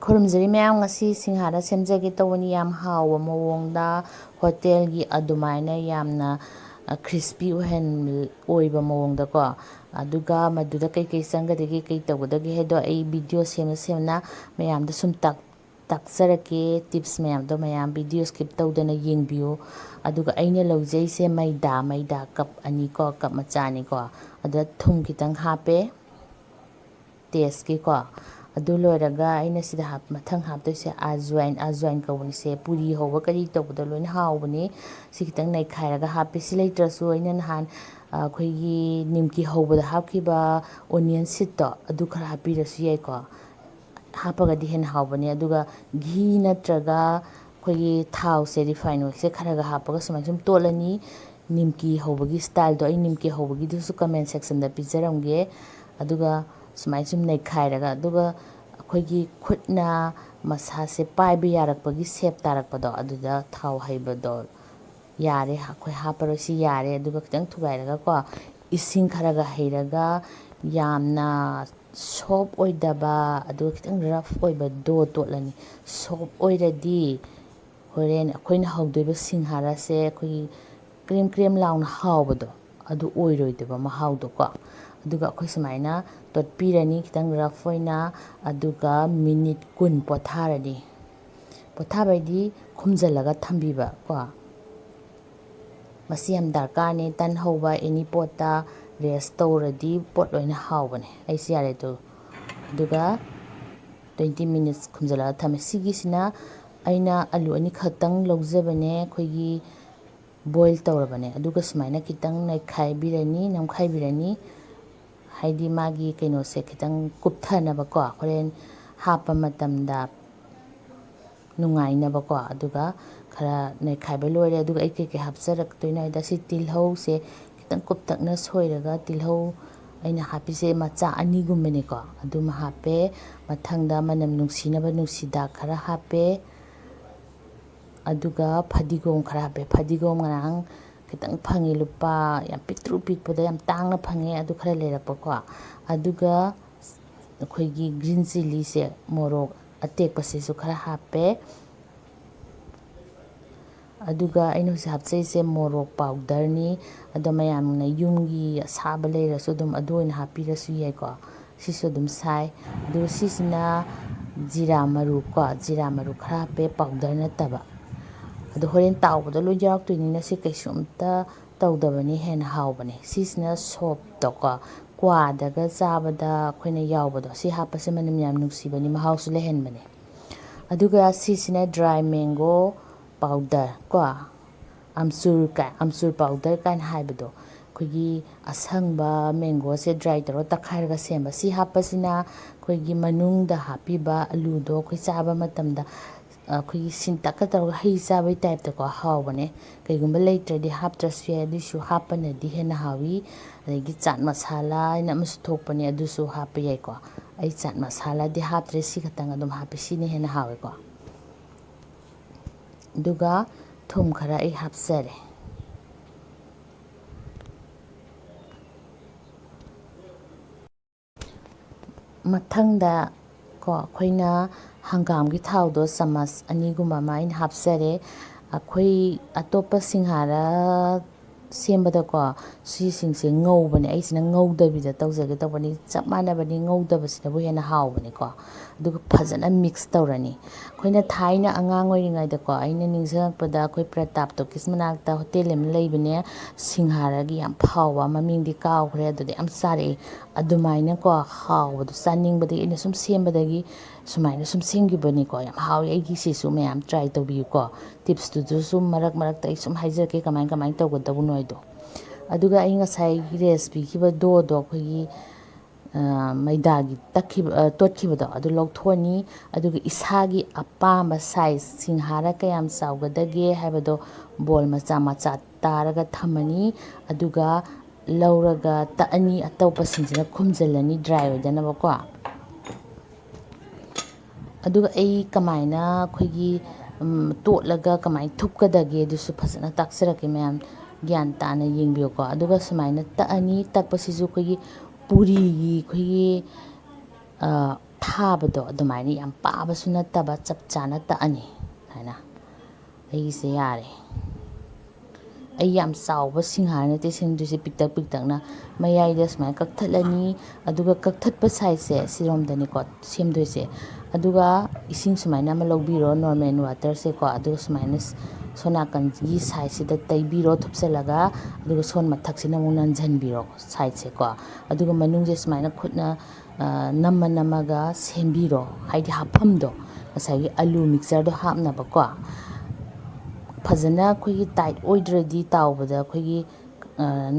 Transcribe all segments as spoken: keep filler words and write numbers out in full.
ꯈꯨꯔꯨꯝꯖꯔꯤ ꯃꯌꯥꯝ, ꯉꯁꯤ ꯁꯤꯡꯍꯥꯔ ꯁꯦꯝꯖꯒꯦ ꯇꯧꯕꯅꯤ꯫ ꯌꯥꯝ ꯍꯥꯎꯕ ꯃꯑꯣꯡꯗ, ꯍꯣꯇꯦꯜꯒꯤ ꯑꯗꯨꯃꯥꯏꯅ ꯌꯥꯝꯅ ꯈ꯭ꯔꯤꯁꯄꯤ ꯑꯣꯏꯍꯟ ꯑꯣꯏꯕ ꯃꯑꯣꯡꯗꯀꯣ꯫ ꯑꯗꯨꯒ ꯃꯗꯨꯗ ꯀꯩꯀꯩ ꯆꯪꯒꯗꯒꯦ, ꯀꯩ ꯇꯧꯒꯗꯒꯦ ꯍꯥꯏꯗꯣ ꯑꯩ ꯚꯤꯗꯤꯑꯣ ꯁꯦꯝꯅ ꯁꯦꯝꯅ ꯃꯌꯥꯝꯗ ꯁꯨꯝ ꯇꯥꯛ ꯇꯥꯛꯆꯔꯛꯀꯦ꯫ ꯇꯤꯞꯁ ꯃꯌꯥꯝꯗꯣ ꯃꯌꯥꯝ ꯚꯤꯗꯤꯑꯣ ꯁ꯭ꯀꯤꯞ ꯇꯧꯗꯅ ꯌꯦꯡꯕꯤꯌꯨ꯫ ꯑꯗꯨꯒ ꯑꯩꯅ ꯂꯧꯖꯩꯁꯦ ꯃꯩꯗꯥ, ꯃꯩꯗꯥ ꯀꯞ ꯑꯅꯤꯀꯣ, ꯀꯞ ꯃꯆꯥ ꯑꯅꯤꯀꯣ꯫ ꯑꯗꯨꯗ ꯊꯨꯝ ꯈꯤꯇꯪ ꯍꯥꯞꯄꯦ ꯇꯦꯁꯀꯤꯀꯣ꯫ ꯑꯗꯨ ꯂꯣꯏꯔꯒ ꯑꯩꯅ ꯁꯤꯗ ꯍꯥꯞ-, ꯃꯊꯪ ꯍꯥꯞꯇꯣꯏꯁꯦ ꯑꯖꯋꯥꯏꯟ꯫ ꯑꯖꯋꯥꯏꯟ ꯀꯧꯕꯅꯤꯁꯦ, ꯄꯨꯔꯤ ꯍꯧꯕ ꯀꯔꯤ ꯇꯧꯕꯗ ꯂꯣꯏꯅ ꯍꯥꯎꯕꯅꯤ꯫ ꯁꯤ ꯈꯤꯇꯪ ꯅꯩꯈꯥꯏꯔꯒ ꯍꯥꯞꯄꯦ꯫ ꯁꯤ ꯂꯩꯇ꯭ꯔꯁꯨ ꯑꯩꯅ ꯅꯍꯥꯟ, ꯑ, ꯑꯩꯈꯣꯏꯒꯤ ꯅꯤꯝꯀꯤ ꯍꯧꯕꯗ ꯍꯥꯞꯈꯤꯕ ꯑꯣꯅꯤꯌꯟ ꯁꯤꯠꯇꯣ, ꯑꯗꯨ ꯈꯔ ꯍꯥꯞꯄꯤꯔꯁꯨ ꯌꯥꯏꯀꯣ꯫ ꯍꯥꯞꯄꯒꯗꯤ ꯍꯦꯟꯅ ꯍꯥꯎꯕꯅꯦ꯫ ꯑꯗꯨꯒ ꯘꯤ ꯅꯠꯇ꯭ꯔꯒ ꯑꯩꯈꯣꯏꯒꯤ ꯊꯥꯎꯁꯦ, ꯔꯤꯐꯥꯏꯟ ꯑꯣꯏꯜꯁꯦ ꯈꯔ ꯈꯔ ꯍꯥꯞꯄꯒ ꯁꯨꯃꯥꯏꯅ ꯁꯨꯝ ꯇꯣꯠꯂꯅꯤ꯫ ꯅꯤꯝꯀꯤ ꯍꯧꯕꯒꯤ ꯁ꯭ꯇꯥꯏꯜꯗꯣ, ꯑꯩ ꯅꯤꯝꯀꯤ ꯍꯧꯕꯒꯤꯗꯨꯁꯨ ꯀꯃꯦꯟ ꯁꯦꯛꯁꯟꯗ ꯄꯤꯖꯔꯝꯒꯦ꯫ ꯑꯗꯨꯒ ꯁꯨꯃꯥꯏꯅ ꯁꯨꯝ ꯅꯩꯈꯥꯏꯔꯒ, ꯑꯗꯨꯒ ꯑꯩꯈꯣꯏꯒꯤ ꯈꯨꯠꯅ ꯃꯁꯥꯁꯦ ꯄꯥꯏꯕ ꯌꯥꯔꯛꯄꯒꯤ ꯁꯦꯞ ꯇꯥꯔꯛꯄꯗꯣ, ꯑꯗꯨꯗ ꯊꯥꯎ ꯍꯩꯕꯗꯣ ꯌꯥꯔꯦ, ꯑꯩꯈꯣꯏ ꯍꯥꯞꯄꯔꯣꯏ꯫ ꯁꯤ ꯌꯥꯔꯦ꯫ ꯑꯗꯨꯒ ꯈꯤꯇꯪ ꯊꯨꯒꯥꯏꯔꯒꯀꯣ, ꯏꯁꯤꯡ ꯈꯔꯒ ꯍꯩꯔꯒ, ꯌꯥꯝꯅ ꯁꯣꯐ ꯑꯣꯏꯗꯕ, ꯑꯗꯨꯒ ꯈꯤꯇꯪ ꯔꯐ ꯑꯣꯏꯕ ꯗꯣ ꯇꯣꯠꯂꯅꯤ꯫ ꯁꯣꯐ ꯑꯣꯏꯔꯗꯤ ꯍꯣꯔꯦꯟ ꯑꯩꯈꯣꯏꯅ ꯍꯧꯗꯣꯏꯕ ꯁꯤꯡꯍꯥꯔꯥꯁꯦ ꯑꯩꯈꯣꯏꯒꯤ ꯀ꯭ꯔꯦꯝ ꯀ꯭ꯔꯦꯝ ꯂꯥꯎꯅ ꯍꯥꯎꯕꯗꯣ ꯑꯗꯨ ꯑꯣꯏꯔꯣꯏꯗꯕ ꯃꯍꯥꯎꯗꯣꯀꯣ꯫ ꯑꯗꯨꯒ ꯑꯩꯈꯣꯏ ꯁꯨꯃꯥꯏꯅ ꯇꯣꯠꯄꯤꯔꯅꯤ ꯈꯤꯇꯪ ꯔꯐ ꯑꯣꯏꯅ, ꯑꯗꯨꯒ ꯃꯤꯅꯤꯠ ꯀꯨꯟ ꯄꯣꯊꯥꯔꯅꯤ꯫ ꯄꯣꯊꯥꯕ ꯍꯥꯏꯗꯤ ꯈꯨꯝꯖꯤꯜꯂꯒ ꯊꯝꯕꯤꯕ ꯀꯣ꯫ ꯃꯁꯤ ꯌꯥꯝ ꯗꯔꯀꯥꯔꯅꯤ꯫ ꯇꯟ ꯍꯧꯕ ꯑꯦꯅꯤ ꯄꯣꯠꯇ ꯔꯦꯁ ꯇꯧꯔꯗꯤ ꯄꯣꯠ ꯂꯣꯏꯅ ꯍꯥꯎꯕꯅꯦ꯫ ꯑꯩꯁꯦ ꯌꯥꯔꯦ ꯑꯗꯨ꯫ ꯑꯗꯨꯒ ꯇ꯭ꯋꯦꯟꯇꯤ ꯃꯤꯅꯤꯠꯁ ꯈꯨꯝꯖꯤꯜꯂꯒ ꯊꯝꯃꯦ꯫ ꯁꯤꯒꯤꯁꯤꯅ ꯑꯩꯅ ꯑꯂꯨ ꯑꯅꯤꯈꯛꯇꯪ ꯂꯧꯖꯕꯅꯦ꯫ ꯑꯩꯈꯣꯏꯒꯤ ꯕꯣꯏꯜ ꯇꯧꯔꯕꯅꯦ꯫ ꯑꯗꯨꯒ ꯁꯨꯃꯥꯏꯅ ꯈꯤꯇꯪ ꯅꯩꯈꯥꯏꯕꯤꯔꯅꯤ, ꯅꯝꯈꯥꯏꯕꯤꯔꯅꯤ꯫ ꯍꯥꯏꯗꯤ ꯃꯥꯒꯤ ꯀꯩꯅꯣꯁꯦ ꯈꯤꯇꯪ ꯀꯨꯞꯊꯅꯕꯀꯣ, ꯍꯣꯔꯦꯟ ꯍꯥꯞꯄ ꯃꯇꯝꯗ ꯅꯨꯡꯉꯥꯏꯅꯕꯀꯣ꯫ ꯑꯗꯨꯒ ꯈꯔ ꯅꯩꯈꯥꯏꯕ ꯂꯣꯏꯔꯦ꯫ ꯑꯗꯨꯒ ꯑꯩ ꯀꯩꯀꯩ ꯍꯥꯞꯆꯔꯛꯇꯣꯏꯅꯣ ꯍꯥꯏꯗ, ꯁꯤ ꯇꯤꯜꯍꯧꯁꯦ ꯈꯤꯇꯪ ꯀꯨꯞꯇꯛꯅ ꯁꯣꯏꯔꯒ, ꯇꯤꯜꯍꯧ ꯑꯩꯅ ꯍꯥꯞꯄꯤꯁꯦ ꯃꯆꯥ ꯑꯅꯤꯒꯨꯝꯕꯅꯦꯀꯣ, ꯑꯗꯨꯃ ꯍꯥꯞꯄꯦ꯫ ꯃꯊꯪꯗ ꯃꯅꯝ ꯅꯨꯡꯁꯤꯅꯕ ꯅꯨꯡꯁꯤꯗꯥꯛ ꯈꯔ ꯍꯥꯞꯄꯦ꯫ ꯑꯗꯨꯒ ꯐꯗꯤꯒꯣꯝ ꯈꯔ ꯍꯥꯞꯄꯦ꯫ ꯐꯗꯤꯒꯣꯝ ꯉꯔꯥꯡ ꯈꯤꯇꯪ ꯐꯪꯉꯦ, ꯂꯨꯄꯥ, ꯌꯥꯝ ꯄꯤꯛꯇ꯭ꯔꯨ ꯄꯤꯛꯄꯗ ꯌꯥꯝ ꯇꯥꯡꯅ ꯐꯪꯉꯦ, ꯑꯗꯨ ꯈꯔ ꯂꯩꯔꯛꯄꯀꯣ꯫ ꯑꯗꯨꯒ ꯑꯩꯈꯣꯏꯒꯤ ꯒ꯭ꯔꯤꯟ ꯆꯤꯂꯤꯁꯦ, ꯃꯣꯔꯣꯛ ꯑꯇꯦꯛꯄꯁꯤꯁꯨ ꯈꯔ ꯍꯥꯞꯄꯦ꯫ ꯑꯗꯨꯒ ꯑꯩꯅ ꯍꯧꯖꯤꯛ ꯍꯥꯞꯆꯔꯤꯁꯦ ꯃꯣꯔꯣꯛ ꯄꯥꯎꯗꯔꯅꯤ꯫ ꯑꯗꯣ ꯃꯌꯥꯝꯅ ꯌꯨꯝꯒꯤ ꯑꯁꯥꯕ ꯂꯩꯔꯁꯨ ꯑꯗꯨꯝ ꯑꯗꯨ ꯑꯣꯏꯅ ꯍꯥꯞꯄꯤꯔꯁꯨ ꯌꯥꯏꯀꯣ꯫ ꯁꯤꯁꯨ ꯑꯗꯨꯝ ꯁꯥꯏ꯫ ꯑꯗꯨꯒ ꯁꯤꯁꯤꯅ ꯖꯤꯔꯥ ꯃꯔꯨ ꯀꯣ, ꯖꯤꯔꯥ ꯃꯔꯨ ꯈꯔ ꯍꯥꯞꯄꯦ, ꯄꯥꯎꯗꯔ ꯅꯠꯇꯕ꯫ ꯑꯗꯣ ꯍꯣꯔꯦꯟ ꯇꯥꯎꯕꯗ ꯂꯣꯏ ꯌꯥꯎꯔꯛꯇꯣꯏꯅꯤꯅ ꯁꯤ ꯀꯩꯁꯨꯝꯇ ꯇꯧꯗꯕꯅꯤ, ꯍꯦꯟꯅ ꯍꯥꯎꯕꯅꯦ꯫ ꯁꯤꯁꯤꯅ ꯁꯣꯞꯇꯣꯀꯣ, ꯀ꯭ꯋꯥꯗꯒ ꯆꯥꯕꯗ ꯑꯩꯈꯣꯏꯅ ꯌꯥꯎꯕꯗꯣ, ꯁꯤ ꯍꯥꯞꯄꯁꯦ ꯃꯅꯝ ꯌꯥꯝ ꯅꯨꯡꯁꯤꯕꯅꯤ, ꯃꯍꯥꯎꯁꯨ ꯂꯩꯍꯟꯕꯅꯦ꯫ ꯑꯗꯨꯒ ꯁꯤꯁꯤꯅ ꯗ꯭ꯔꯥꯏ ꯃꯦꯡꯒꯣ ꯄꯥꯎꯗꯔ ꯀꯣ, ꯑꯝꯆꯨꯔ ꯀꯥꯏ, ꯑꯝꯆꯨꯔ ꯄꯥꯎꯗꯔ ꯀꯥꯏꯅ ꯍꯥꯏꯕꯗꯣ, ꯑꯩꯈꯣꯏꯒꯤ ꯑꯁꯪꯕ ꯃꯦꯡꯒꯣꯁꯦ ꯗ꯭ꯔꯥꯏ ꯇꯧꯔꯒ ꯇꯛꯈꯥꯏꯔꯒ ꯁꯦꯝꯕ꯫ ꯁꯤ ꯍꯥꯞꯄꯁꯤꯅ ꯑꯩꯈꯣꯏꯒꯤ ꯃꯅꯨꯡꯗ ꯍꯥꯞꯄꯤꯕ ꯑꯂꯨꯗꯣ ꯑꯩꯈꯣꯏ ꯆꯥꯕ ꯃꯇꯝꯗ, ꯑꯩꯈꯣꯏꯒꯤ ꯁꯤꯟꯇꯛꯀ ꯇꯧꯔꯒ ꯍꯩ ꯆꯥꯕꯩ ꯇꯥꯏꯞꯇꯀꯣ, ꯍꯥꯎꯕꯅꯦ꯫ ꯀꯩꯒꯨꯝꯕ ꯂꯩꯇ꯭ꯔꯗꯤ ꯍꯥꯞꯇ꯭ꯔꯁꯨ ꯌꯥꯏ, ꯑꯗꯨꯏꯁꯨ ꯍꯥꯞꯄꯅꯗꯤ ꯍꯦꯟꯅ ꯍꯥꯎꯏ꯫ ꯑꯗꯒꯤ ꯆꯥꯠ ꯃꯁꯥꯂꯥ ꯍꯥꯏꯅ ꯑꯃꯁꯨ ꯊꯣꯛꯄꯅꯦ, ꯑꯗꯨꯁꯨ ꯍꯥꯞꯄ ꯌꯥꯏꯀꯣ꯫ ꯑꯩ ꯆꯥꯠ ꯃꯁꯥꯂꯥꯗꯤ ꯍꯥꯞꯇ꯭ꯔꯦ, ꯁꯤ ꯈꯛꯇꯪ ꯑꯗꯨꯝ ꯍꯥꯞꯄꯤ, ꯁꯤꯅ ꯍꯦꯟꯅ ꯍꯥꯎꯋꯦꯀꯣ꯫ ꯑꯗꯨꯒ ꯊꯨꯝ ꯈꯔ ꯑꯩ ꯍꯥꯞꯆꯔꯦ꯫ ꯃꯊꯪꯗ ꯀꯣ, ꯑꯩꯈꯣꯏꯅ ꯍꯪꯒꯥꯝꯒꯤ ꯊꯥꯎꯗꯣ ꯆꯥꯃꯁ ꯑꯅꯤꯒꯨꯝꯕ ꯑꯃ ꯑꯩꯅ ꯍꯥꯞꯆꯔꯦ꯫ ꯑꯩꯈꯣꯏ ꯑꯇꯣꯞꯄ ꯁꯤꯡꯍꯥꯔ ꯁꯦꯝꯕꯗꯀꯣ, ꯁꯤꯁꯤꯡꯁꯦ ꯉꯧꯕꯅꯦ, ꯑꯩꯁꯤꯅ ꯉꯧꯗꯕꯤꯗ ꯇꯧꯖꯒꯦ ꯇꯧꯕꯅꯤ꯫ ꯆꯞ ꯃꯥꯟꯅꯕꯅꯤ, ꯉꯧꯗꯕꯁꯤꯅꯕꯨ ꯍꯦꯟꯅ ꯍꯥꯎꯕꯅꯤꯀꯣ꯫ ꯑꯗꯨꯒ ꯐꯖꯅ ꯃꯤꯛꯁ ꯇꯧꯔꯅꯤ꯫ ꯑꯩꯈꯣꯏꯅ ꯊꯥꯏꯅ ꯑꯉꯥꯡ ꯑꯣꯏꯔꯤꯉꯩꯗꯀꯣ, ꯑꯩꯅ ꯅꯤꯡꯁꯤꯡꯉꯛꯄꯗ ꯑꯩꯈꯣꯏ ꯄ꯭ꯔꯇꯥꯞ ꯇꯣꯀꯤꯁ ꯃꯅꯥꯛꯇ ꯍꯣꯇꯦꯜ ꯑꯃ ꯂꯩꯕꯅꯦ, ꯁꯤꯡꯍꯥꯔꯒꯤ ꯌꯥꯝ ꯐꯥꯎꯕ, ꯃꯃꯤꯡꯗꯤ ꯀꯥꯎꯈ꯭ꯔꯦ, ꯑꯗꯨꯗ ꯌꯥꯝ ꯆꯥꯔꯛꯑꯦ꯫ ꯑꯗꯨꯃꯥꯏꯅꯀꯣ, ꯍꯥꯎꯕꯗꯣ ꯆꯥꯅꯤꯡꯕꯗꯒꯤ ꯑꯩꯅ ꯁꯨꯝ ꯁꯦꯝꯕꯗꯒꯤ ꯁꯨꯃꯥꯏꯅ ꯁꯨꯝ ꯁꯦꯝꯈꯤꯕꯅꯤꯀꯣ꯫ ꯌꯥꯝ ꯍꯥꯎꯋꯦ, ꯑꯩꯒꯤ ꯁꯤꯁꯨ ꯃꯌꯥꯝ ꯇ꯭ꯔꯥꯏ ꯇꯧꯕꯤꯌꯨꯀꯣ꯫ ꯇꯤꯞꯁꯇꯨꯁꯨ ꯁꯨꯝ ꯃꯔꯛ ꯃꯔꯛꯇ ꯑꯩ ꯁꯨꯝ ꯍꯥꯏꯖꯔꯛꯀꯦ ꯀꯃꯥꯏ ꯀꯃꯥꯏꯅ ꯇꯧꯒꯗꯧꯕꯅꯣ ꯍꯥꯏꯗꯣ꯫ ꯑꯗꯨꯒ ꯑꯩ ꯉꯁꯥꯏꯒꯤ ꯔꯦꯁ ꯄꯤꯈꯤꯕ ꯗꯣꯗꯣ, ꯑꯩꯈꯣꯏꯒꯤ, ꯑ, ꯃꯩꯗꯥꯒꯤ ꯇꯛꯈꯤꯕ, ꯑ, ꯇꯣꯠꯈꯤꯕꯗꯣ ꯑꯗꯨ ꯂꯧꯊꯣꯛꯑꯅꯤ꯫ ꯑꯗꯨꯒ ꯏꯁꯥꯒꯤ ꯑꯄꯥꯝꯕ ꯁꯥꯏꯖ, ꯁꯤꯡꯍꯥꯔ ꯀꯌꯥꯝ ꯆꯥꯎꯒꯗꯒꯦ ꯍꯥꯏꯕꯗꯣ ꯕꯣꯜ ꯃꯆꯥ ꯃꯆꯥ ꯇꯥꯔꯒ ꯊꯝꯃꯅꯤ꯫ ꯑꯗꯨꯒ ꯂꯧꯔꯒ ꯇꯛꯑꯅꯤ, ꯑꯇꯣꯞꯄꯁꯤꯡꯁꯤꯅ ꯈꯨꯝꯖꯤꯜꯂꯅꯤ ꯗ꯭ꯔꯥꯏ ꯑꯣꯏꯗꯅꯕꯀꯣ꯫ ꯑꯗꯨꯒ ꯑꯩ ꯀꯃꯥꯏꯅ ꯑꯩꯈꯣꯏꯒꯤ, ꯎꯝ, ꯇꯣꯠꯂꯒ ꯀꯃꯥꯏꯅ ꯊꯨꯞꯀꯗꯒꯦ ꯑꯗꯨꯁꯨ ꯐꯖꯅ ꯇꯥꯛꯆꯔꯛꯀꯦ ꯃꯌꯥꯝ, ꯒ꯭ꯌꯥꯟ ꯇꯥꯅ ꯌꯦꯡꯕꯤꯌꯨꯀꯣ꯫ ꯑꯗꯨꯒ ꯁꯨꯃꯥꯏꯅ ꯇꯛꯑꯅꯤ꯫ ꯇꯛꯄꯁꯤꯁꯨ ꯑꯩꯈꯣꯏꯒꯤ ꯄꯨꯔꯤꯒꯤ ꯑꯩꯈꯣꯏꯒꯤ, ꯑ, ꯊꯥꯕꯗꯣ ꯑꯗꯨꯃꯥꯏꯅ ꯌꯥꯝ ꯄꯥꯕꯁꯨ ꯅꯠꯇꯕ, ꯆꯞ ꯆꯥꯅ ꯇꯛꯑꯅꯤ꯫ ꯁꯨꯃꯥꯏꯅ ꯑꯩꯒꯤꯁꯦ ꯌꯥꯔꯦ꯫ ꯑꯩ ꯌꯥꯝ ꯆꯥꯎꯕ ꯁꯤꯡꯍꯥꯔ ꯅꯠꯇꯦ ꯁꯦꯝꯗꯣꯏꯁꯦ, ꯄꯤꯛꯇꯛ ꯄꯤꯛꯇꯛꯅ ꯃꯌꯥꯏꯗ ꯁꯨꯃꯥꯏꯅ ꯀꯛꯊꯠꯂꯅꯤ꯫ ꯑꯗꯨꯒ ꯀꯛꯊꯠꯄ ꯁꯥꯏꯖꯁꯦ ꯁꯤꯔꯣꯝꯗꯅꯤꯀꯣ ꯁꯦꯝꯗꯣꯏꯁꯦ꯫ ꯑꯗꯨꯒ ꯏꯁꯤꯡ ꯁꯨꯃꯥꯏꯅ ꯑꯃ ꯂꯧꯕꯤꯔꯣ, ꯅꯣꯔꯃꯦꯜ ꯋꯥꯇꯔꯁꯦꯀꯣ, ꯑꯗꯨꯒ ꯁꯨꯃꯥꯏꯅ ꯁꯣꯝ ꯅꯥꯀꯟꯒꯤ ꯁꯥꯏꯖꯁꯤꯗ ꯇꯩꯕꯤꯔꯣ ꯊꯨꯞꯆꯜꯂꯒ, ꯑꯗꯨꯒ ꯁꯣꯝ ꯃꯊꯛꯁꯤꯅ ꯑꯃꯨꯛ ꯅꯟꯁꯤꯟꯕꯤꯔꯣ ꯁꯥꯏꯖꯁꯦꯀꯣ꯫ ꯑꯗꯨꯒ ꯃꯅꯨꯡꯁꯦ ꯁꯨꯃꯥꯏꯅ ꯈꯨꯠꯅ ꯅꯝꯃ ꯅꯝꯃꯒ ꯁꯦꯝꯕꯤꯔꯣ, ꯍꯥꯏꯗꯤ ꯍꯥꯞꯐꯝꯗꯣ, ꯉꯁꯥꯏꯒꯤ ꯑꯂꯨ ꯃꯤꯛꯆꯔꯗꯣ ꯍꯥꯞꯅꯕꯀꯣ꯫ ꯐꯖꯅ ꯑꯩꯈꯣꯏꯒꯤ ꯇꯥꯏꯠ ꯑꯣꯏꯗ꯭ꯔꯗꯤ ꯇꯥꯎꯕꯗ ꯑꯩꯈꯣꯏꯒꯤ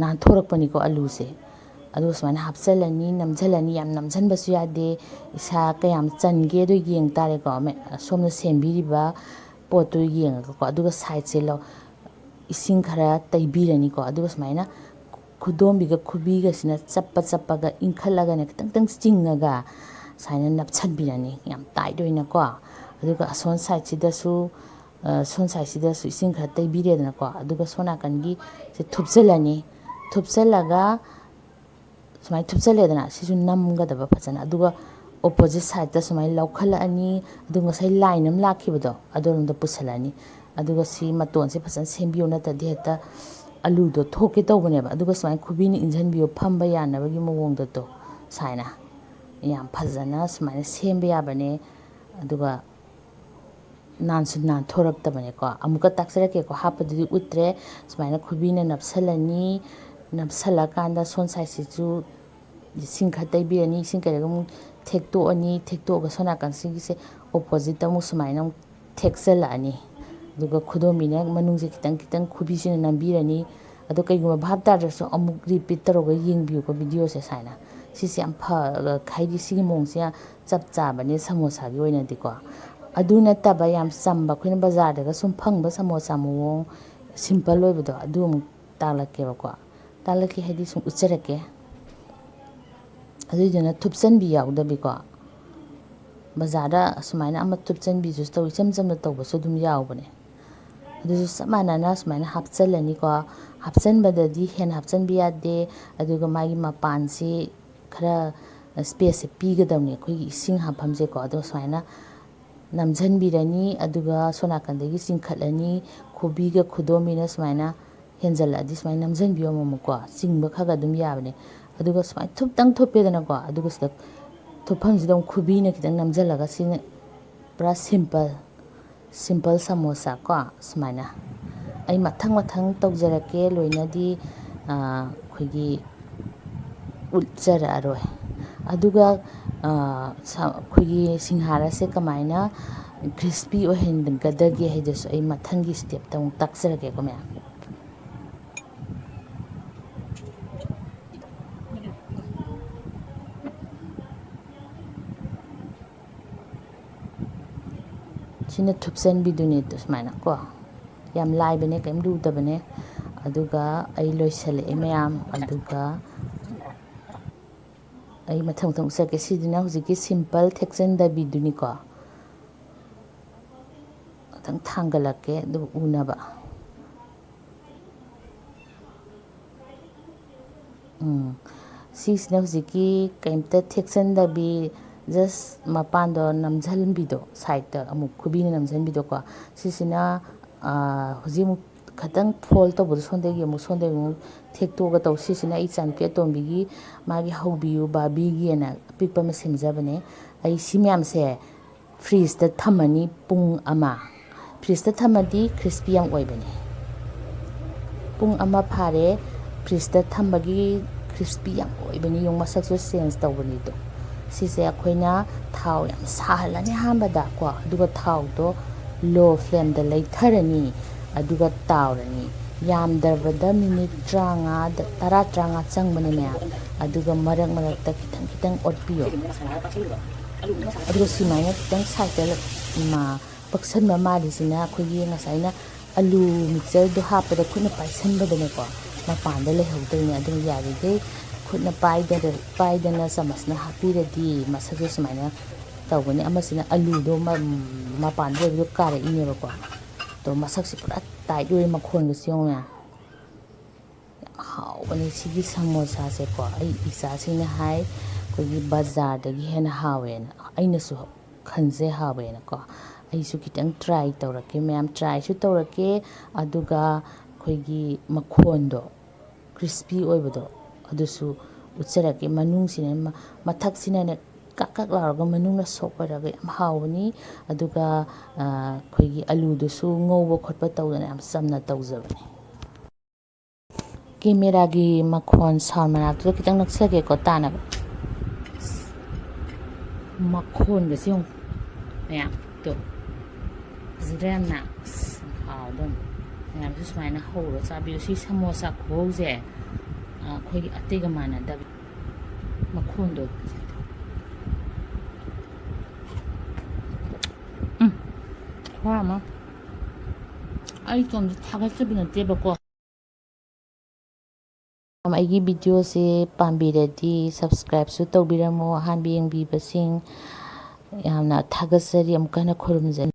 ꯅꯥꯟꯊꯣꯔꯛꯄꯅꯤꯀꯣ ꯑꯂꯨꯁꯦ꯫ ꯑꯗꯨꯒ ꯁꯨꯃꯥꯏꯅ ꯍꯥꯞꯆꯤꯜꯂꯅꯤ, ꯅꯝꯁꯤꯜꯂꯅꯤ꯫ ꯌꯥꯝ ꯅꯝꯁꯤꯟꯕꯁꯨ ꯌꯥꯗꯦ, ꯏꯁꯥ ꯀꯌꯥꯝ ꯆꯟꯒꯦꯗꯣ ꯌꯦꯡ ꯇꯥꯔꯦꯀꯣ꯫ ꯁꯣꯝꯅ ꯁꯦꯝꯕꯤꯔꯤꯕ ꯄꯣꯠꯇꯨ ꯌꯦꯡꯉꯒꯀꯣ꯫ ꯑꯗꯨꯒ ꯁꯥꯏꯠꯁꯦ ꯂꯧ ꯏꯁꯤꯡ ꯈꯔ ꯇꯩꯕꯤꯔꯅꯤꯀꯣ꯫ ꯑꯗꯨꯒ ꯁꯨꯃꯥꯏꯅ ꯈꯨꯗꯣꯝꯕꯤꯒ ꯈꯨꯕꯤꯒꯁꯤꯅ ꯆꯞꯄ ꯆꯞꯄꯒ ꯏꯟꯈꯠꯂꯒꯅꯦ, ꯈꯤꯇꯪ ꯈꯤꯇꯪ ꯆꯤꯡꯉꯒ ꯁꯨꯃꯥꯏꯅ ꯅꯞꯁꯟꯕꯤꯔꯅꯤ, ꯌꯥꯝ ꯇꯥꯏꯠ ꯑꯣꯏꯅꯀꯣ꯫ ꯑꯗꯨꯒ ꯑꯁꯣꯝ ꯁꯥꯏꯠꯁꯤꯗꯁꯨ, ꯑ, ꯁꯣꯝ ꯁꯥꯏꯠꯁꯤꯗꯁꯨ ꯏꯁꯤꯡ ꯈꯔ ꯇꯩꯕꯤꯔꯦꯗꯅꯀꯣ꯫ ꯑꯗꯨꯒ ꯁꯣꯝ ꯅꯥꯀꯟꯒꯤ ꯁꯦ ꯊꯨꯞꯆꯜꯂꯅꯤ꯫ ꯊꯨꯞꯆꯜꯂꯒ ꯁꯨꯃꯥꯏꯅ ꯊꯨꯞꯆꯜꯂꯦꯗꯅ, ꯁꯤꯁꯨ ꯅꯝꯒꯗꯕ ꯐꯖꯅ꯫ ꯑꯗꯨꯒ ꯑꯣꯄꯣꯖꯤꯠ ꯁꯥꯏꯠꯇ ꯁꯨꯃꯥꯏꯅ ꯂꯧꯈꯠꯂꯛꯑꯅꯤ꯫ ꯑꯗꯨ ꯉꯁꯥꯏ ꯂꯥꯏꯟ ꯑꯃ ꯂꯥꯛꯈꯤꯕꯗꯣ ꯑꯗꯣꯝꯗ ꯄꯨꯁꯜꯂꯅꯤ꯫ ꯑꯗꯨꯒ ꯁꯤ ꯃꯇꯣꯟꯁꯦ ꯐꯖꯅ ꯁꯦꯝꯕꯤꯌꯨ, ꯅꯠꯇ꯭ꯔꯗꯤ ꯍꯦꯛꯇ ꯑꯂꯨꯗꯣ ꯊꯣꯛꯀꯦ ꯇꯧꯕꯅꯦꯕ꯫ ꯑꯗꯨꯒ ꯁꯨꯃꯥꯏꯅ ꯈꯨꯕꯤꯅ ꯏꯟꯁꯤꯟꯕꯤꯌꯨ, ꯐꯝꯕ ꯌꯥꯅꯕꯒꯤ ꯃꯑꯣꯡꯗ ꯇꯣ ꯁꯨꯃꯥꯏꯅ ꯌꯥꯝ ꯐꯖꯅ ꯁꯨꯃꯥꯏꯅ ꯁꯦꯝꯕ ꯌꯥꯕꯅꯦ꯫ ꯑꯗꯨꯒ ꯅꯥꯟꯁꯨ ꯅꯥꯟꯊꯣꯔꯛꯇꯕꯅꯦꯀꯣ꯫ ꯑꯃꯨꯛꯀ ꯇꯥꯛꯆꯔꯛꯀꯦꯀꯣ, ꯍꯥꯞꯄꯗꯨꯗꯤ ꯎꯠꯇ꯭ꯔꯦ꯫ ꯁꯨꯃꯥꯏꯅ ꯈꯨꯕꯤꯅ ꯅꯞꯁꯜꯂꯅꯤ꯫ ꯅꯞꯁꯜꯂꯀꯥꯟꯗ ꯁꯣꯝ ꯁꯥꯏꯠꯁꯤꯁꯨ ꯏꯁꯤꯡ ꯈꯔ ꯇꯩꯕꯤꯔꯅꯤ꯫ ꯏꯁꯤꯡ ꯀꯩꯔꯒ ꯑꯃꯨꯛ ꯊꯦꯛꯇꯣꯛꯑꯅꯤ꯫ ꯊꯦꯛꯇꯣꯛꯑꯒ ꯁꯣꯝ ꯅꯥꯀꯟꯁꯤꯒꯤꯁꯦ ꯑꯣꯄꯣꯖꯤꯠꯇ ꯑꯃꯨꯛ ꯁꯨꯃꯥꯏꯅ ꯑꯃꯨꯛ ꯊꯦꯛꯆꯜꯂꯛꯑꯅꯤ꯫ ꯑꯗꯨꯒ ꯈꯨꯗꯣꯝꯕꯤꯅ ꯃꯅꯨꯡꯁꯦ ꯈꯤꯇꯪ ꯈꯤꯇꯪ ꯈꯨꯕꯤꯁꯤꯅ ꯅꯝꯕꯤꯔꯅꯤ꯫ ꯑꯗꯣ ꯀꯩꯒꯨꯝꯕ ꯚꯥꯞ ꯇꯥꯗ꯭ꯔꯁꯨ ꯑꯃꯨꯛ ꯔꯤꯄꯤꯠ ꯇꯧꯔꯒ ꯌꯦꯡꯕꯤꯌꯨꯀꯣ ꯚꯤꯗꯤꯑꯣꯁꯦ ꯁꯨꯃꯥꯏꯅ꯫ ꯁꯤꯁꯦ ꯌꯥꯝ ꯐ-, ꯍꯥꯏꯗꯤ ꯁꯤꯒꯤ ꯃꯑꯣꯡꯁꯦ ꯌꯥꯝ ꯆꯞ ꯆꯥꯕꯅꯦ ꯁꯃꯣꯁꯥꯒꯤ ꯑꯣꯏꯅꯗꯤꯀꯣ꯫ ꯑꯗꯨ ꯅꯠꯇꯕ ꯌꯥꯝ ꯆꯝꯕ, ꯑꯩꯈꯣꯏꯅ ꯕꯖꯥꯔꯗꯒ ꯁꯨꯝ ꯐꯪꯕ ꯁꯃꯣꯁꯥ ꯃꯑꯣꯡ ꯁꯤꯝꯄꯜ ꯑꯣꯏꯕꯗꯣ, ꯑꯗꯨ ꯑꯃꯨꯛ ꯇꯥꯛꯂꯛꯀꯦꯕꯀꯣ꯫ ꯇꯥꯛꯂꯛꯀꯦ ꯍꯥꯏꯗꯤ ꯁꯨꯝ ꯎꯠꯆꯔꯛꯀꯦ꯫ ꯑꯗꯨꯏꯗꯨꯅ ꯊꯨꯞꯆꯟꯕꯤ ꯌꯥꯎꯗꯕꯤꯀꯣ꯫ ꯕꯖꯥꯔꯗ ꯑꯁꯨꯃꯥꯏꯅ ꯑꯃ ꯊꯨꯞꯆꯟꯕꯤꯁꯨ ꯇꯧ, ꯏꯆꯝ ꯆꯝꯅ ꯇꯧꯕꯁꯨ ꯑꯗꯨꯝ ꯌꯥꯎꯕꯅꯦ꯫ ꯑꯗꯨꯁꯨ ꯆꯞ ꯃꯥꯟꯅꯅ ꯁꯨꯃꯥꯏꯅ ꯍꯥꯞꯆꯜꯂꯅꯤꯀꯣ꯫ ꯍꯥꯞꯆꯟꯕꯗꯗꯤ ꯍꯦꯟꯅ ꯍꯥꯞꯆꯟꯕ ꯌꯥꯗꯦ꯫ ꯑꯗꯨꯒ ꯃꯥꯒꯤ ꯃꯄꯥꯟꯁꯤ ꯈꯔ ꯁ꯭ꯄꯦꯁꯁꯦ ꯄꯤꯒꯗꯕꯅꯤ ꯑꯩꯈꯣꯏꯒꯤ ꯏꯁꯤꯡ ꯍꯥꯞꯐꯝꯁꯦꯀꯣ꯫ ꯑꯗꯣ ꯁꯨꯃꯥꯏꯅ ꯅꯝꯁꯤꯟꯕꯤꯔꯅꯤ, ꯑꯗꯨꯒ ꯁꯣꯝ ꯅꯥꯀꯟꯗꯒꯤ ꯆꯤꯡꯈꯠꯂꯅꯤ, ꯈꯨꯕꯤꯒ ꯈꯨꯗꯣꯝꯕꯤꯅ ꯁꯨꯃꯥꯏꯅ ꯍꯦꯟꯖꯜꯂꯛꯑꯗꯤ ꯁꯨꯃꯥꯏꯅ ꯅꯝꯁꯤꯟꯕꯤꯌꯣ ꯑꯃꯨꯛꯃꯨꯛꯀꯣ꯫ ꯆꯤꯡꯕ ꯈꯔ ꯈꯔ ꯑꯗꯨꯝ ꯌꯥꯕꯅꯦ꯫ ꯑꯗꯨꯒ ꯁꯨꯃꯥꯏꯅ ꯊꯨꯞꯇꯪ ꯊꯨꯞꯄꯦꯗꯅꯀꯣ, ꯑꯗꯨꯒ ꯁꯤꯗ ꯊꯨꯞꯐꯝꯁꯤꯗ ꯑꯃꯨꯛ ꯈꯨꯕꯤꯅ ꯈꯤꯇꯪ ꯅꯝꯁꯤꯜꯂꯒ, ꯁꯤꯅ ꯄꯨꯔꯥ ꯁꯤꯝꯄꯜ, ꯁꯤꯝꯄꯜ ꯁꯃꯣꯁꯥ ꯀꯣ꯫ ꯁꯨꯃꯥꯏꯅ ꯑꯩ ꯃꯊꯪ ꯃꯊꯪ ꯇꯧꯖꯔꯛꯀꯦ, ꯂꯣꯏꯅꯗꯤ, ꯑꯥ, ꯑꯩꯈꯣꯏꯒꯤ ꯎꯠꯆꯔꯛꯑꯔꯣꯏ꯫ ꯑꯗꯨꯒ, ꯑꯥ, ꯁ-, ꯑꯩꯈꯣꯏꯒꯤ ꯁꯤꯡꯍꯥꯔꯥꯁꯦ ꯀꯃꯥꯏꯅ ꯈ꯭ꯔꯤꯁꯄꯤ ꯑꯣꯏꯍꯟꯒꯗꯒꯦ ꯍꯥꯏꯗꯨꯁꯨ ꯑꯩ ꯃꯊꯪꯒꯤ ꯁ꯭ꯇꯦꯞꯇ ꯑꯃꯨꯛ ꯇꯥꯛꯆꯔꯛꯀꯦꯀꯣ ꯃꯌꯥꯝ꯫ ꯁꯤꯅ ꯊꯨꯞꯆꯟꯕꯤꯗꯨꯅꯤ, ꯁꯨꯃꯥꯏꯅ ꯀꯣ꯫ ꯌꯥꯝ ꯂꯥꯏꯕꯅꯦ, ꯀꯔꯤꯝ ꯂꯨꯗꯕꯅꯦ꯫ ꯑꯗꯨꯒ ꯑꯩ ꯂꯣꯏꯁꯜꯂꯛꯑꯦ ꯃꯌꯥꯝ꯫ ꯑꯗꯨꯒ ꯑꯩ ꯃꯊꯪ ꯃꯊꯪ ꯎꯠꯆꯔꯛꯀꯦ꯫ ꯁꯤꯗꯨꯅ ꯍꯧꯖꯤꯛꯀꯤ ꯁꯤꯝꯄꯜ ꯊꯦꯛꯆꯟꯗꯕꯤꯗꯨꯅꯤꯀꯣ꯫ ꯈꯤꯇꯪ ꯊꯥꯡꯒꯠꯂꯛꯀꯦ ꯑꯗꯨꯒ ꯎꯅꯕ꯫ ꯎꯝ, ꯁꯤꯁꯤꯅ ꯍꯧꯖꯤꯛꯀꯤ ꯀꯩꯝꯇ ꯊꯦꯛꯆꯟꯗꯕꯤ, just ꯃꯄꯥꯟꯗꯣ ꯅꯝꯖꯟꯕꯤꯗꯣ, ꯁꯥꯏꯠꯇ ꯑꯃꯨꯛ ꯈꯨꯕꯤꯅ ꯅꯝꯖꯟꯕꯤꯗꯣꯀꯣ꯫ ꯁꯤꯁꯤꯅ, ꯑꯥ, ꯍꯧꯖꯤꯛ ꯑꯃꯨꯛ ꯈꯤꯇꯪ fold ꯇꯧꯕꯗꯣ, ꯁꯣꯝꯗꯒꯤ ꯑꯃꯨꯛ, ꯁꯣꯝꯗꯒꯤ ꯑꯃꯨꯛ ꯊꯦꯛꯇꯣꯛꯑꯒ ꯇꯧ꯫ ꯁꯤꯁꯤꯅ ꯑꯩ ꯏꯆꯥꯅꯨꯄꯤ ꯑꯇꯣꯝꯕꯤꯒꯤ ꯃꯥꯒꯤ ꯍꯧꯕꯤꯌꯨ ꯕꯥꯔꯕꯤꯒꯤꯅ ꯑꯄꯤꯛꯄ ꯑꯃ ꯁꯦꯝꯖꯕꯅꯦ꯫ ꯑꯩ ꯁꯤ ꯃꯌꯥꯝꯁꯦ ꯐ꯭ꯔꯤꯖꯇ ꯊꯝꯃꯅꯤ ꯄꯨꯡ ꯑꯃ꯫ ꯐ꯭ꯔꯤꯖꯇ ꯊꯝꯃꯗꯤ ꯈ꯭ꯔꯤꯁꯄꯤ ꯌꯥꯝ ꯑꯣꯏꯕꯅꯦ꯫ ꯄꯨꯡ ꯑꯃ ꯐꯥꯔꯦ ꯐ꯭ꯔꯤꯖꯇ ꯊꯝꯕꯒꯤ, ꯈ꯭ꯔꯤꯁꯄꯤ ꯌꯥꯝ ꯑꯣꯏꯕꯅꯤ꯫ ꯌꯦꯡꯉꯨ, ꯃꯁꯛꯁꯨ ꯆꯦꯟꯖ ꯇꯧꯕꯅꯤꯗꯣ꯫ ꯁꯤꯁꯦ ꯑꯩꯈꯣꯏꯅ ꯊꯥꯎ ꯌꯥꯝ ꯁꯥꯍꯜꯂꯅꯤ ꯑꯍꯥꯟꯕꯗ ꯀꯣ, ꯑꯗꯨꯒ ꯊꯥꯎꯗꯣ ꯂꯣ ꯐ꯭ꯂꯦꯝꯗ ꯂꯩꯊꯔꯅꯤ, ꯑꯗꯨꯒ ꯇꯥꯎꯔꯅꯤ꯫ ꯌꯥꯝꯗ꯭ꯔꯕꯗ ꯃꯤꯅꯤꯠ ꯇꯔꯥꯃꯉꯥꯗ, ꯇꯔꯥ, ꯇꯔꯥꯃꯉꯥ ꯆꯪꯕꯅꯦ ꯃꯌꯥꯝ꯫ ꯑꯗꯨꯒ ꯃꯔꯛ ꯃꯔꯛꯇ ꯈꯤꯇꯪ ꯈꯤꯇꯪ ꯑꯣꯠꯄꯤꯌꯣ꯫ ꯑꯗꯨꯒ ꯁꯨꯃꯥꯏꯅ ꯈꯤꯇꯪ ꯁꯥꯏꯠꯇ ꯃꯥ ꯄꯛꯁꯟꯕ ꯃꯥꯜꯂꯤꯁꯤꯅ ꯑꯩꯈꯣꯏꯒꯤ ꯉꯁꯥꯏꯅ ꯑꯂꯨ ꯃꯤꯛꯆꯔꯗꯣ ꯍꯥꯞꯄꯗ ꯈꯨꯠꯅ ꯄꯥꯏꯁꯟꯕꯗꯅꯦꯀꯣ, ꯃꯄꯥꯟꯗ ꯂꯩꯍꯧꯗꯣꯏꯅꯦ꯫ ꯑꯗꯨꯅ ꯌꯥꯔꯤꯈꯩ ꯈꯨꯠꯅ ꯄꯥꯏꯗꯅ, ꯄꯥꯏꯗꯅ ꯆꯥꯃꯁꯅ ꯍꯥꯞꯄꯤꯔꯗꯤ ꯃꯁꯛꯁꯦ ꯁꯨꯃꯥꯏꯅ ꯇꯧꯒꯅꯤ꯫ ꯑꯃꯁꯤꯅ ꯑꯂꯨꯗꯣ ꯃ-, ꯃꯄꯥꯟꯗ ꯂꯩꯕꯗꯣ ꯀꯥꯔꯛꯏꯅꯦꯕꯀꯣ꯫ ꯑꯗꯣ ꯃꯁꯛꯁꯦ ꯄꯨꯔꯥ ꯇꯥꯏꯠ ꯑꯣꯏ, ꯃꯈꯣꯟꯒꯁꯦ ꯌꯦꯡꯉꯨꯅꯦ꯫ ꯌꯥꯝ ꯍꯥꯎꯕꯅꯦ ꯁꯤꯒꯤ ꯁꯃꯣꯁꯥꯁꯦꯀꯣ꯫ ꯑꯩ ꯏꯆꯥꯁꯤꯡꯅ ꯍꯥꯏ, ꯑꯩꯈꯣꯏꯒꯤ ꯕꯖꯥꯔꯗꯒꯤ ꯍꯦꯟꯅ ꯍꯥꯎꯋꯦꯅ ꯑꯩꯅꯁꯨ ꯈꯟꯖꯩ, ꯍꯥꯎꯋꯦꯅꯀꯣ꯫ ꯑꯩꯁꯨ ꯈꯤꯇꯪ ꯇ꯭ꯔꯥꯏ ꯇꯧꯔꯛꯀꯦ ꯃꯌꯥꯝ, ꯇ꯭ꯔꯥꯏꯁꯨ ꯇꯧꯔꯛꯀꯦ꯫ ꯑꯗꯨꯒ ꯑꯩꯈꯣꯏꯒꯤ ꯃꯈꯣꯟꯗꯣ, ꯀ꯭ꯔꯤꯁꯄꯤ ꯑꯣꯏꯕꯗꯣ, ꯑꯗꯨꯁꯨ ꯎꯠꯆꯔꯛꯀꯦ꯫ ꯃꯅꯨꯡꯁꯤꯅ ꯃ-, ꯃꯊꯛꯁꯤꯅꯅꯦ ꯀꯛ ꯀꯛ ꯂꯥꯎꯔꯒ ꯃꯅꯨꯡꯅ ꯁꯣꯐ ꯑꯣꯏꯔꯒ ꯌꯥꯝ ꯍꯥꯎꯕꯅꯤ꯫ ꯑꯗꯨꯒ ꯑꯩꯈꯣꯏꯒꯤ ꯑꯂꯨꯗꯨꯁꯨ ꯉꯧꯕ ꯈꯣꯠꯄ ꯇꯧꯗꯅ ꯌꯥꯝ ꯆꯝꯅ ꯇꯧꯖꯕꯅꯤ꯫ ꯀꯦꯃꯦꯔꯥꯒꯤ ꯃꯈꯣꯟ ꯁꯥꯎꯟ ꯃꯅꯥꯛꯇꯨꯗ ꯈꯤꯇꯪ ꯅꯛꯁꯜꯂꯒꯦꯀꯣ ꯇꯥꯅꯕ꯫ ꯃꯈꯣꯟꯒꯁꯦ ꯌꯦꯡꯉꯨ ꯃꯌꯥꯝ, ꯇꯣ꯫ ꯐꯖꯗ꯭ꯔꯥ ꯌꯥꯝꯅ? ꯑꯁ, ꯍꯥꯎꯗꯧꯅꯤ꯫ ꯃꯌꯥꯝꯁꯨ ꯁꯨꯃꯥꯏꯅ ꯍꯧꯔ ꯆꯥꯕꯤꯌꯨ꯫ ꯁꯤ ꯁꯃꯣꯁꯥ ꯈꯨꯍꯧꯁꯦ, ꯑ, ꯑꯩꯈꯣꯏꯒꯤ ꯑꯇꯩꯒ ꯃꯥꯟꯅꯗꯕ꯫ ꯃꯈꯣꯟꯗꯣ꯫ ꯎꯝ꯫ ꯈꯨꯍꯥꯎ ꯑꯃ꯫ ꯑꯩ ꯏꯇꯣꯝꯇ ꯊꯥꯒꯠꯆꯕ ꯅꯠꯇꯦꯕꯀꯣ꯫ ꯑꯩꯒꯤ ꯚꯤꯗꯤꯑꯣꯁꯦ ꯄꯥꯝꯕꯤꯔꯗꯤ ꯁꯕꯁꯀ꯭ꯔꯥꯏꯕꯁꯨ ꯇꯧꯕꯤꯔꯝꯃꯣ꯫ ꯑꯍꯥꯟꯕ ꯌꯦꯡꯕꯤꯕꯁꯤꯡ ꯌꯥꯝꯅ ꯊꯥꯒꯠꯆꯔꯤ꯫ ꯑꯃꯨꯛꯀ ꯍꯟꯅ ꯈꯨꯔꯨꯝꯖꯔꯤ꯫